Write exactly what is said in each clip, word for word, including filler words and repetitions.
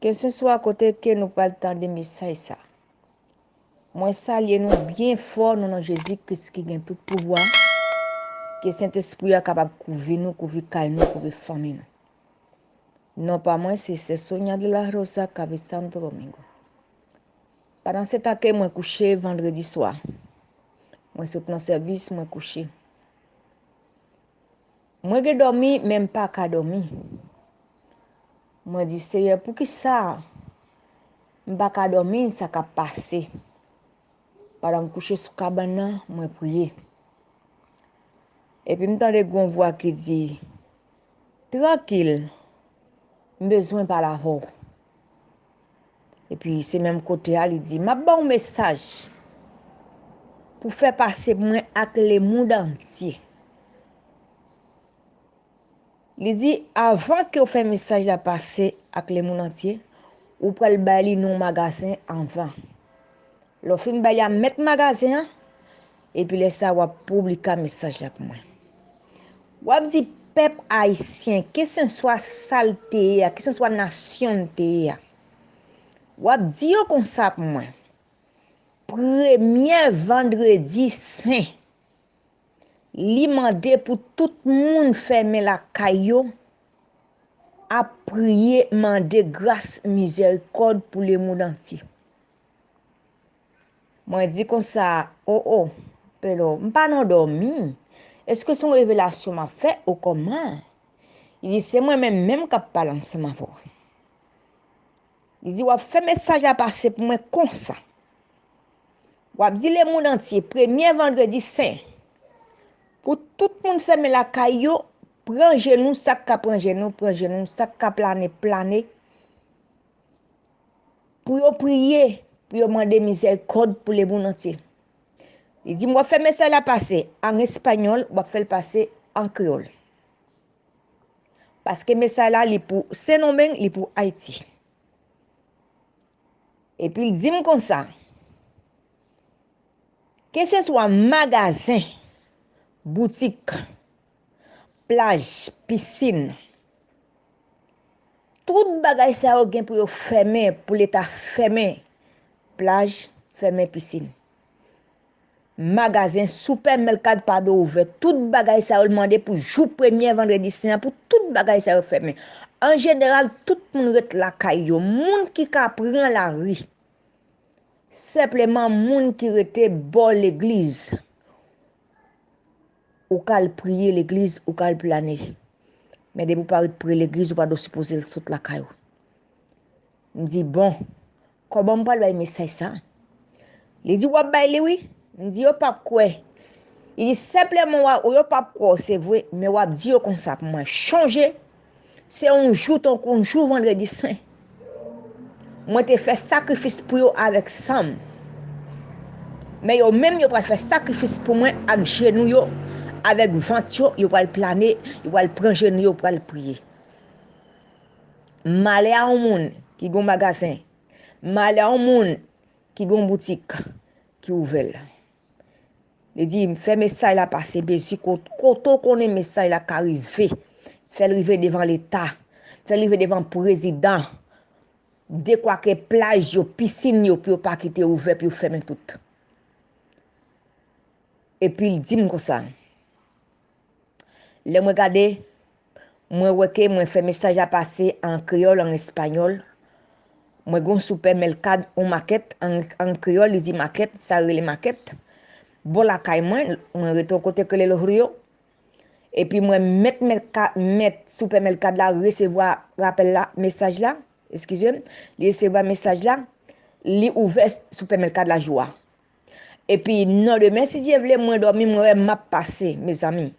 Kèlkeswa kote ke nou pral tande mesaj sa, mwen salye nou byen fò nan non Jezi Kris ki gen tout pouvwa. Ke Sentespri a kapab kouvri nou, kouvri kay nou, kouvri fanmi nou. Non pa mwen se Sè Sonia de la Rosa k ap viv Santo Domingo. Pandan se tan ke mwen kouche vandredi swa, mwen sot nan sèvis, mwen kouche. Mwen gen dòmi, men m pa ka dòmi. Mwen di, Seyè, poukisa m pa ka dòmi, sa k ap pase? Pandan m kouche sou kabann nan, mwen priye. Epi m tande gon vwa ki di, Trankil, m bezwen pale avè w. Epi se menm kote a, li di, M ap ba w mesaj pou fè pase pou mwen ak lemonn antye. Li di, Avan ke w fè mesaj la pase ak lemonn antye, ou pral bay li non magazen anvan. Lè w fin bay li a mèt magazen an, epi lè sa a w ap pibliye mesaj la pou mwen. W ap di pèp ayisyen, kesenswa sa l te ye a, kesenswa nasyon l te ye a, w ap di yo konsa pou mwen, premye vandredi sen, li mande pou tout moun fèmen lakay yo, ap priye, mande gras, mizèrikòd pou lemonn antye. Mwen di konsa, O, o, Pèlo, m pa nan dòmi. Èske se yon revelasyon m ap fè ou kòman? Li di, Se mwen menm menm k ap pale ansanm avè w. Li di, W ap fè mesaj la pase pou mwen konsa. W ap di lemonn antye, premye vandredi sen, pou tout moun fèmen lakay yo, pran jenou, sa k ka pran jenou, pran jenou, sa k ka plane, plane, pou yo priye, pou yo mande mizèrikòd pou lemonn antye. Li di m, W ap fè mesaj la pase an espanyòl, w ap fè l pase an kreyòl. Paske mesaj la, li pou Sendomeng, li pou Ayiti. Epi l di m konsa, Keseswa magazen, boutik, plaj, pisin, tout bagay sa yo gen pou yo fèmen, pou Leta fèmen plaj, fèmen pisin. Magazen, sipèmèkad pa dwe ouvè. Tout bagay sa yo l mande pou jou premye vandredi sen an, pou tout bagay sa yo fèmen. An jeneral, tout moun ret lakay yo. Moun ki ka pran lari, senpleman moun ki rete bò legliz. Ou ka al priye legliz, ou ka al plane. Men depi w pa ret pre legliz, ou pa dwe sipoze sot lakay ou. M di, Bon, kòman m pral bay mesaj sa? Li di, W ap bay li, wi. M di, Yo p ap kwè. Li di, Senpleman, w a- yo p ap kwè w, se vre, men w ap di yo konsa pou mwen, Chonje, se yon jou tankou yon jou vandredi sen. Mwen te fè sakrifis pou yo avèk san m. Men yo menm, yo pral fè sakrifis pou mwen ak jenou yo, avèk vant yo, yo pral plane, yo pral pran jenou yo, yo pral priye. Malè a yon moun ki gen yon magazen, malè a yon moun ki gen yon boutik ki ouvè l. Li di, Fè mesaj la pase, Bezi, ko- kote w konnen mesaj la ka rive, fè l rive devan Leta, fè l rive devan prezidan, dekwa ke plaj yo, pisin yo, pou yo pa kite ouvè, pou yo fèmen tout. Epi l di m konsa, Lè mwen gade, mwen wè ke mwen fè mesaj la pase an kreyòl, an espanyòl. Mwen gen yon sipèmèkad, yon makèt, an, an kreyòl, li di makèt, sa yo rele makèt. Bò lakay mwen, mwen rete yon kote k rele Los Ríos. Epi mwen mèt, mèt ka- mèt sipèmèkad la resevwa rapèl la, mesaj la, eskize m, li resevwa mesaj la, li ouvè sipèmèkad la jou a. Epi, nan demen, si Dye vle, mwen dòmi, mwen wè m ap pase, mezanmi.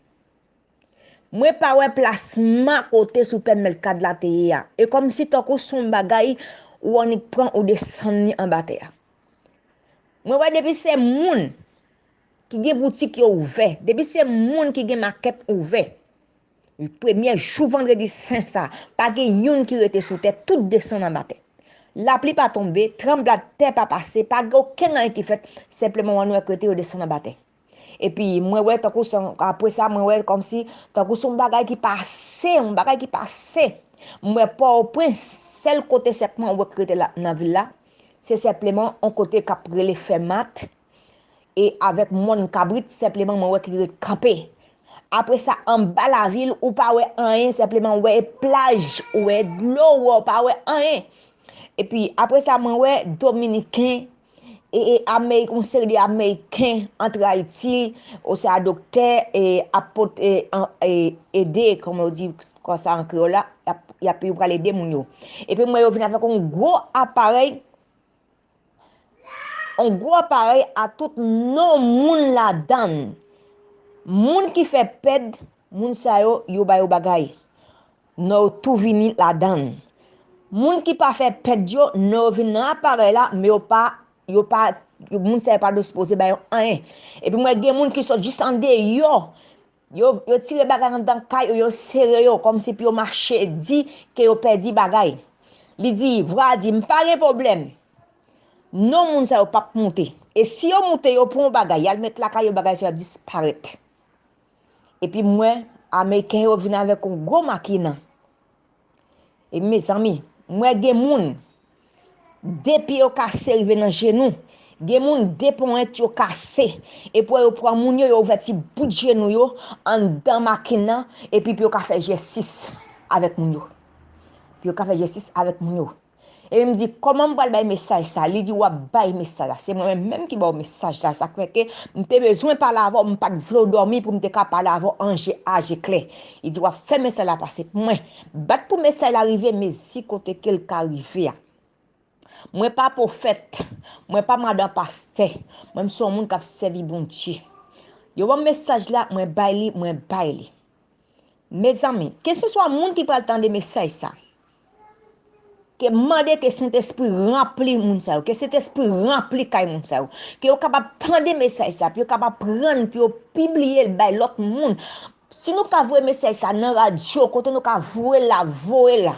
Mwen pa wè plasman kote sipèmèkad la te ye a. E kòmsi tankou se yon bagay ou annik pran ou desann li anba tè a. Mwen wè depi se moun ki gen boutik yo ouvè, depi se moun ki gen makèt ouvè, premye jou vandredi sen sa, pa gen youn ki rete sou tè, tout desann anba tè. Lapli pa tonbe, tranbladtè pa pase, pa gen okenn anyen ki fèt, senpleman w annik wè kote yo desann anba tè. Epi mwen wè tankou se, apre sa, mwen wè kòmsi tankou se yon bagay ki pase, yon bagay ki pase. M wè Pòtoprens, sèl kote sèlman m wè ki rete la, nan vil la, se senpleman yon kote k ap rele Fèmat, e avèk Mòn Kabrit, senpleman mwen wè ki ret kanpe. Apre sa, anba lavil, ou pa wè anyen, senpleman w wè plaj, ou wè dlo, ou wè, ou pa wè anyen. Epi, apre sa, mwen wè Dominiken, e, e Amerik-, yon seri de Ameriken antre Ayiti, oswa doktè, e, ap pot-, e, an, e, ede, kòman yo di konsa an kreyòl la, y ap, y ap, yo pral ede moun yo. Epi, mwen, yo vin avèk yon gwo aparèy, yon gwo aparèy a tout non moun ladan l. Moun ki fè pèd, moun sa yo, yo ba yo bagay. Non yo tou vini ladan l. Moun ki pa fè pèd yo, non yo vin nan aparèy la, men yo pa, yo pa, yo, moun sa yo pa dispoze ba yo anyen. Epi mwen gen moun ki sot jis andeyò. Yo, yo tire bagay anndan kay yo, yo sere yo, kòmsi pou yo mache di ke yo pèdi bagay. Li di, vwa di, m pa gen pwoblèm. Non moun sa yo p ap moute. E si yo moute, yo pran yon bagay, y al met lakay yo, bagay sa yo ap disparèt. Epi m wè Ameriken yo vin avèk yon gwo makina. E mezanmi, m wè gen moun, de pye yo kase rive nan jenou. Gen moun, de ponyèt yo kase. Epi yo pran moun yo, yo ouvè ti bout jenou yo anndan makin nan, epi pou yo ka fè jèstis avèk moun yo. Pou yo ka fè jèstis avèk moun yo. Epi m di, kòman m pral bay mesaj sa? Li di, w ap bay mesaj la. Se mwen menm, menm ki ba w mesaj la. Sa k fè ke m te bezwen pale avè w, m pa t vle w dòmi pou m te ka pale avè w an je a je klè. Li di, w ap fè mesaj la pase pou mwen. Bat pou mesaj la rive, mezi kote ke l ka rive a. Mwen pa pwofèt, mwen pa madan pastè. Mwen, m se yon moun k ap sèvi Bondye. Yo ban m mesaj la, mwen bay li, mwen bay li. Mezanmi, keseswa moun ki pral tande mesaj sa, ke mande ke Sentespri ranpli moun sa yo, ke Sentespri ranpli kay moun sa yo, ke yo kapab tande mesaj sa, pou yo kapab pran l, pou yo pibliye l bay lòt moun. Si nou ka voye mesaj sa nan radyo, kote nou ka voye l la, voye l la.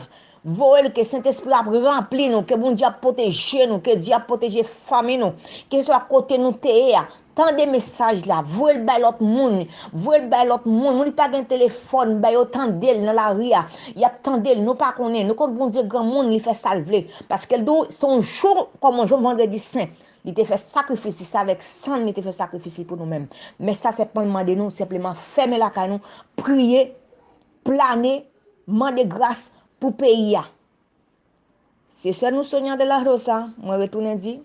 Voye l, ke Sentespri ap ranpli nou, ke Bondye ap pwoteje nou, ke Dye ap pwoteje fanmi nou, keseswa kote nou te ye a. Tande mesaj la, voye l bay lòt moun, voye l bay lòt moun. Moun ki pa gen telefòn, bay yo tande l nan lari a, y ap tande l, nou pa konnen. Nou konn Bondye granmoun, li fè sa l vle. Paske l di w, se yon jou, kòm yon jou vandredi sen, li te fè sakrifis li, se avèk san l, li te fè sakrifis li pou nou menm. Men sa sèlman l mande nou, senpleman fèmen lakay nou, priye, plane, mande gras pou peyi a. Se sè nou Sonia de la Rosa, mwen retounen di,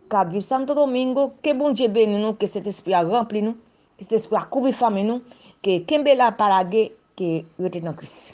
k ap viv Santo Domingo, ke Bondye beni nou, ke Sentespri a ranpli nou, ke Sentespri a kouvri fanmi nou, ke kenbe la pa lage, ke rete nan Kris.